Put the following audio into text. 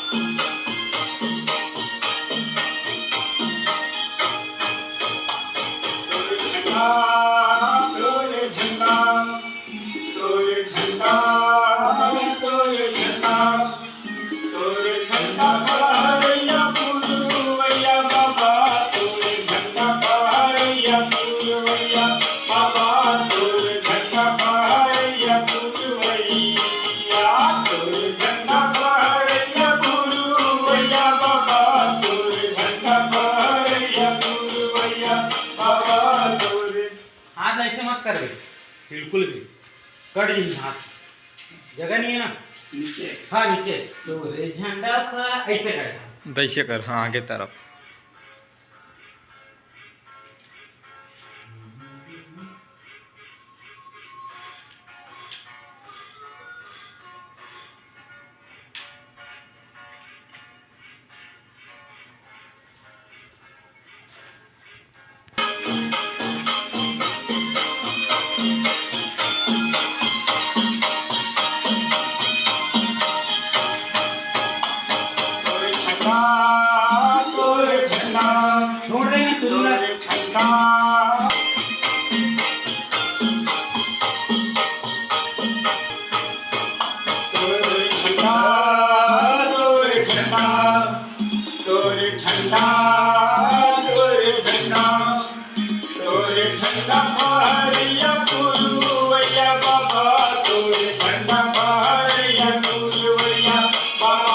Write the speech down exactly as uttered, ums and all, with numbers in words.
तोर झंडा, तोर झंडा, तोर झंडा, तोर झंडा, तोर झंडा फहरइया पुरवइया बाबा, तोर झंडा फहरइया पुरवइया बाबा, तोर झंडा फहरइया पुरवइया, तोर झंडा फहरइया पुरवइया बाबा, तोर झंडा फहरइया पुरवइया बाबा, तोर। हाथ ऐसे मत करबे, बिल्कुल भी। कट जाही हाथ, जगह नहीं है ना। नीचे। हाँ, नीचे। तोर झंडा फहर, ऐसे कर। ऐसे कर, हाँ, आगे तरफ। तोर झंडा, तोर झंडा, छोड़ देंगे, सुन ले। तोर झंडा, तोर झंडा, तोर झंडा, तोर झंडा, तोर झंडा, तोर झंडा फहरइया पुरवइया बाबा, तोर झंडा फहरइया पुरवइया बाबा।